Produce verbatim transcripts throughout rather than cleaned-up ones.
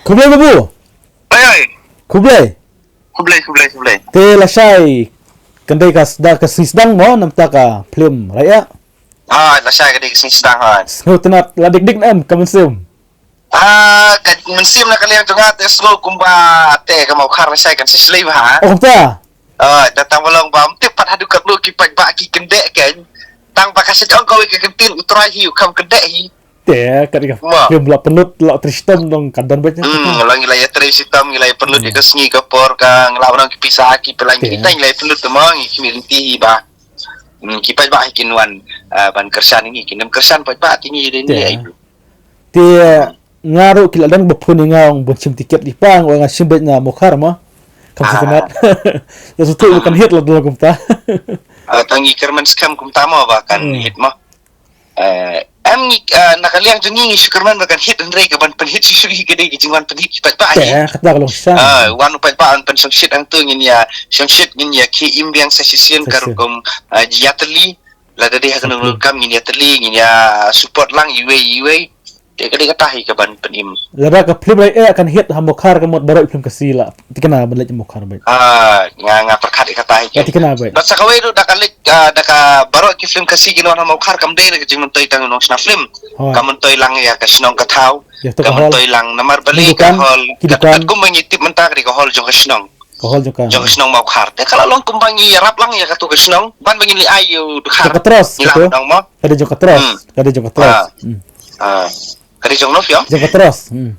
Khublei babu. Oi, oi. Khublei. Khublei, khublei, khublei. Te lashai kan dei ka sdang, ka sdang mo namar ka film Raieh. Ah, lashai ka dei ka sdang, ha. Sngewtynnat la dik dik em ka mynsiem. Ah, ka mynsiem na ka liang jong nga te sngew kumba te ka Mawkhar lashai kan sa shlei bha. Oh, kumta. Ah, da tang ba long ba ym tip pat haduh katno ki paidbah ki kyndeh kein. Tang ba ka sdang kawei ka ktien U Trai hi u kham kyndeh hi. Te ka dei ka film la pynlut la tristom dong ka don bad. Hmm, la ngi la ïa trei shitom, ngi la ïa pynlut ïa ka sngi ka por, ka ngi la wan ki pisa ki pynlut, ngi tang la ïa pynlut te mo ngi ki mih lynti hi ba. Hmm, ki paidbah hi kin wan, ah, ban kyrshan ngi, kin ym kyrshan paidbah te ngi dei ngi ai. Te nga ruh ki la dang ba phone ïa nga ong ban shim tiket di pang, ong nga shim bad na Mawkhar mo. Kam sngewtynnat. Ïa sngewthuh kan hit la dang kumta. Ah, tang ngi kyrmen skhem kumta mo ba kan hit mo. Eh, em ngi, eh, na ka liang jong ngi ngi shu kyrmen ba kan hit, hynrei ka ban pynhit shuh shuh hi ka dei ka jingwan pynhit ki paidbah hi. Te kata ka long shisha. Ah, wan u paidbah wan pynshongshit hangto ngin ïa shongshit, ngin ïa khie im biang sa shisien ka rukom, eh, ïatylli. Lada dei ha ka nonglutkam ngin ïatylli, ngin ïa support lang iwei iwei. Te ka dei kata hi ka ban pynim. Lada ka film Raieh kan hit ha Mawkhar ka mut baroh ki film Khasi la tikna ban leit Mawkhar bad. Ah, nga, nga pyrkhat ïa kata hi. Tikna bad. Bad sa kawei ruh da ka leit, ah, da ka baroh ki film Khasi ki wan ha Mawkhar kam dei ka jingmyntoi tang nongshna film. Ka myntoi lang ïa ka shnong ka thaw. Ka myntoi lang namar balei ka hall. Katkum ba ngi tip mynta ka dei ka hall jong ka shnong. Ka hall jong ka. Jong ka shnong Mawkhar. Te ka la long kumba ngi ïarap lang ïa katu ka shnong. Ban ba ngin leit ai ïa u dkhar. Ka tros. Ngi la dang mo. Ka dei jong ka tros. Ka dei jong ka tros. Ah. Ka dei jong no phi ong? Jong ka tros. Hmm.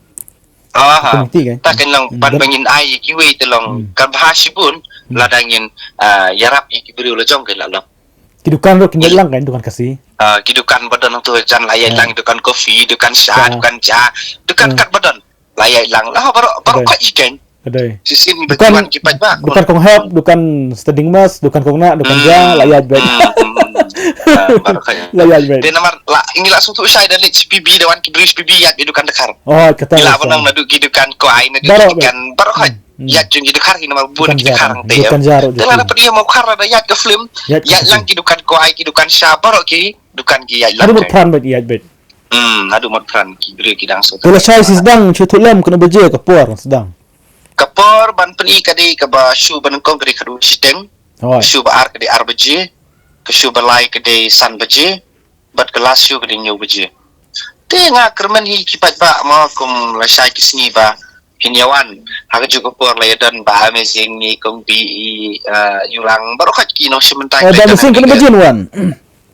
Ah, ha. Ta kan long ban ba ngin ai ïa kiwei te long ka bha shibun lada ngin, ah, ïarap ïa ki briew la jong ka la long. Ki dukan ruh kin ïaid lang kan, dukan Khasi. Ah, ki dukan ba don hangto jan la ïaid lang, dukan kopi, dukan sha, dukan ja, dukan kat ba don. La ïaid lang la baroh, baroh ka i kan. Ka dei. Shisien ba dukan, dukan kong hep, dukan stading mas, dukan kong na, dukan ja, la ïaid bad. La ïaid bad. Te namar la ngi la sngewthuh shai da leit P B da wan ki briew P B ïaid bad dukan dkhar. Oh, kata. Ngi la ban nang naduh ki dukan kwai, naduh ki dukan baroh ka. Ïaid jong ki dkhar hi namar bun ki dkhar hangte. Dukan ja ruh. Te lada phi ïa Mawkhar lada ïaid ka film, ïaid lang ki dukan kwai, ki dukan sha baroh ki dukan ki ïaid lang. Haduh Motphran bad ïaid bad. Hmm, haduh Motphran ki briew ki dang sngewthuh. Te lashai sdang shu thuh lem kano baje ka por sdang. Ka por ban pyni ka dei kaba shu ba nyngkong ka dei khatwei shiteng. Ka shu ba ar ka dei ar baje. Ka shu ba lai ka dei san baje. Bad ka last show ka dei hynñiew baje. Te nga kyrmen hi ki paidbah mo kum lashai ki sngi ba kin ïa wan. Ha kajuh ka por la ïa don Bah Amazing, Ngi Kong Bi, i, eh, Ïulang baroh ka ki nongshim bynta. Oh, Bah Amazing kano baje wan?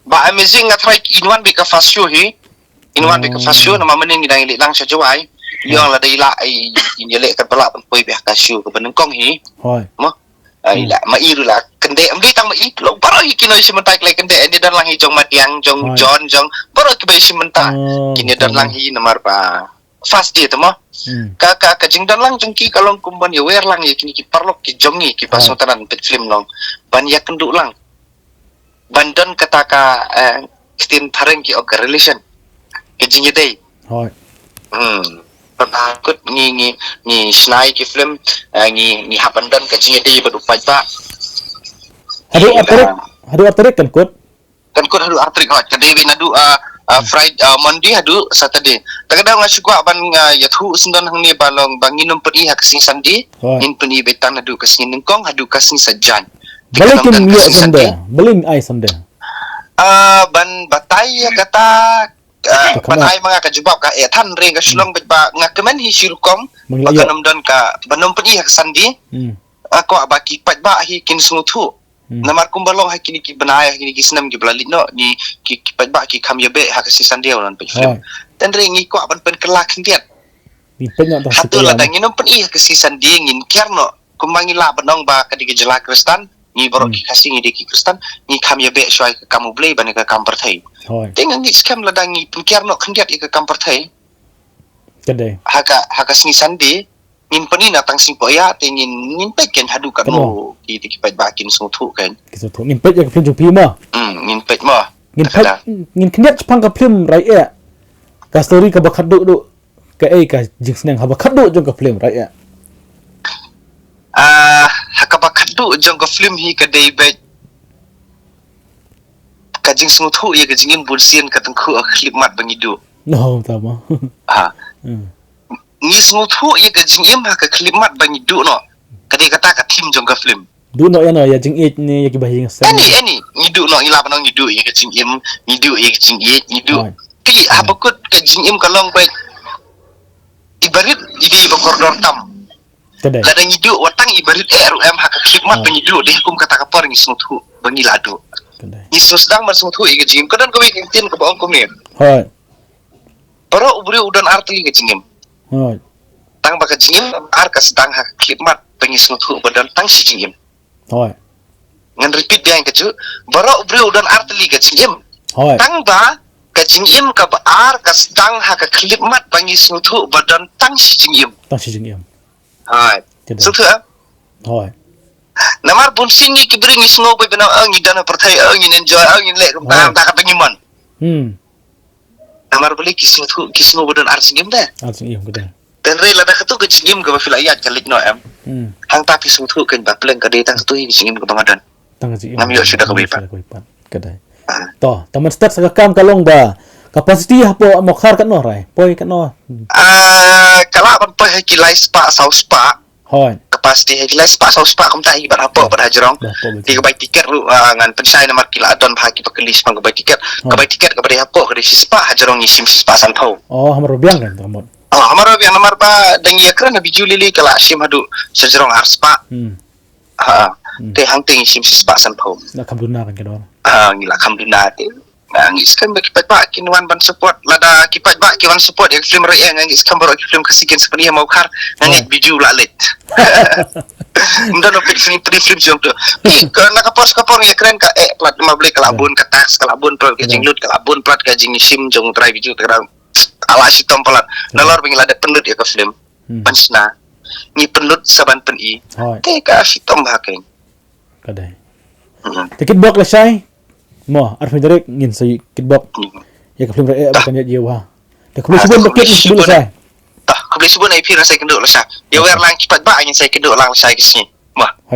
Bah Amazing nga tharai in wan bad ka first show hi. In wan bad ka first show namar mynnin ngi dang ïa leit lang sha Jowai. Ïa lada i la i, in ïa leit katba lah ban poi bad ka show kaba nyngkong hi. Mo. Ai la ma i ruh la kyndeh, ym dei tang ma i, long baroh hi ki nongshim bynta ki la kyndeh, kin ïa don lang hi jong Madiang, jong John, jong baroh kiba shim bynta. Kin ïa don lang hi namar ba first day te mo. Ka, ka, ka jingdon lang jong ki ka long kum ban ïa wer lang ïa kine ki paralok ki jong ngi kiba sngewtynnat peit film long. Ban ïakynduh lang. Ban don kata ka, eh, ktien phareng ki ong ka relation. Ka jingïadei. Hooid. Hmm. Pat kut ngi, ngi, ngi shna ïa ki film, eh, ngi, ngi hap ban don ka jingïadei bad u paidbah. Haduh ar tarik, haduh ar tarik kan kut? Kan kut haduh ar tarik hooid. Ka dei beit naduh, ah, ah, Friday, ah, Monday haduh Saturday. Ta ka daw nga shu kwah ban, ah, ïathuh sngewdon hangne ba long ba ngin ym pyni ha ka sngi Sunday. Hooid. Ngin pyni beit tang naduh ka sngi nyngkong haduh ka sngi Saitjaiñ. Balei kin ïoh Sunday? Balei ai Sunday? Ah, ban batai ïa kata, ah, ban ai ma nga ka jubab ka eh than ring ka shlong bad ba nga kmen hi shi rukom ba kan ym don ka ban ym pyni ha ka Sunday. Nga kwah ba ki paidbah hi kin sngewthuh. Namar kumba long ha kine ki bnai ha kine ki snem kiba la leit noh ngi ki, ki paidbah ki kham ïa beh ha ka sngi Sunday ban peit film. Tang ring ngi kwah ban pynkylla khyndiat. Hato lada ngin ym pyni ha ka sngi Sunday ngin kiar noh. Kumba ngi lah ban ong ba ka dei ka jylla Khristan, ngi baroh ki Khasi ngi dei ki Khristan, ngi kham ïa beh shuwa ïa ka kam U Blei bad ïa ka kam pyrthei. Te nga ngeit skhem lada ngi pynkiar noh khyndiat ïa ka kam pyrthei. Ka dei. Ha ka, ha ka sngi Sunday ngin pyni na tang sngi Poh Ïa te ngin, ngin peit kan haduh katno ki, ki paidbah kin sngewthuh kan. Ki sngewthuh. Ngin peit ïa ka film jong phi mo. Hmm, ngin peit mo. Ngin peit, ngin khyndiat shaphang ka film Raieh. Ka story kaba khatduh duh. Kaei ka jingsneng haba khatduh jong ka film Raieh? Ah, ha kaba khatduh jong ka film hi ka dei beit ka jingsngewthuh ïa ka jingim bunsien ka tyngkhuh ha ka khyllipmat ba ngi duh. No, ta mo. Ha. Hmm. ngi sngewthuh ïa ka jingim ha ka khyllipmat ba ngi duh noh. Ka dei kata ka theme jong ka film. Duh noh ïa no, ïa jingïeit ne ïa kiba hi nga seng. Ani, ani, ngi duh noh, ngi lah ban ong ngi duh ïa ka jingim, ngi duh ïa ka jingïeit, ngi duh. Hooid. Te haba kut ka jingim ka long ba i barit i dei ba kordor tam. Ka dei. Lada ngi duh wat tang i barit eh ruh em ha ka khyllipmat ba ngi duh, dei kum kata ka por ngi sngewthuh ba ngi la duh. Ka dei. Ngi sngewsdang ban sngewthuh ïa ka jingim. Ka don kawei ka ktien kaba ong kumne. Hooid. Baroh u briew u don ar tylli ka jingim. Hooid. Tang ba ka jingim ar ka sdang ha ka khyllipmat ba ngi sngewthuh ba don tang shi jingim. Hooid. Ngan repeat biang kajuh. Baroh u briew u don ar tylli ka jingim. Hooid. Tang ba ka jingim kaba ar ka sdang ha ka khyllipmat ba ngi sngewthuh ba don tang shi jingim. Tang shi jingim. Hooid. Ka dei. Sngewthuh, ah? Hooid. Namar bun sien ngi ki briew ngi sngew ba bynta, oh, ngi don ha pyrthei, oh, ngin enjoy, oh, ngin leh kumta, hooid, kumta kata ngi mon. Hmm. Namar balei ki sngewthuh, ki sngew ba don ar jingim de. Ar jingim ka dei. Te hynrei lada katu ka jingim kaba phi la ïaid ka leit noh em. Hmm. Hangta phi sngewthuh kein ba pleng ka dei tang katu hi ka jingim kaba nga don. Tang ka jingim. Ngam ïoh shuh da kawei pat. Shuh da kawei pat. Ka dei. Ah. To, tang ban start sa ka kam ka long ba capacity hapoh Mawkhar katno, Rai? Poi katno? Hmm. Ah, ka lah ban poi ha ki lai spah saw spah. Hooid. Capacity ha ki lai spah saw spah kumta hi, bad hapoh, hooid, bad hajrong. Bad hapoh, bad. Te ka bai tiket ruh, ah, ngan pynshai namar ki la don bha kiba kylli shaphang ka bai tiket. Ka, hooid, bai tiket kaba dei hapoh ka dei shispah, hajrong ngi shim shispah sanphew. Oh, ha Mawryngkneng ka mut. Oh, ha Mawryngkneng namar ba dang ïakren ha Bijou Lily ka la shim haduh shajrong arspah. Hmm. Ha. Hmm. Te hangta ngi shim shispah sanphew. La kham duna kan ka dor. Ah, ngi la kham duna te. Nga ngeit skhem ba ki paidbah kin wan ban support, lada ki paidbah ki wan support ïa ki film Rei eh, nga ngeit skhem baroh ki film Khasi kin sa pyni ha Mawkhar, nga ngeit, hooid, Bijou la leit. Ym don peit film, peit film jong tu. Ki, ka, na ka por sha ka por ngi ïakren ka eh palat, ma Blei ka la, hooid, bun ka tax, ka la bun palat ka, hooid, jinglut, ka la bun palat ka jingshim jong u trai Bijou, te ka dang ala shitom palat. Hooid. Nalor ba ngi la dep pynlut ïa ka film. Hmm. Ban shna. Ngi pynlut sa ban pyni. Hooid. Te ka shitom ha kein. Ka dei. Hmm. Te kitbok lashai. Mo, arphew tarik ngin sa ïoh kitbok. Hmm. Ïa ka film Rei eh ba kan ïa ïa wa. Te khublei shibun ba kit, khublei shibun lashai. Tah, khublei shibun ïa phi, ngan sa ïakynduh lashai. Ïa wer lang ki paidbah ngin sa ïakynduh lang lashai ki sngi. Mo.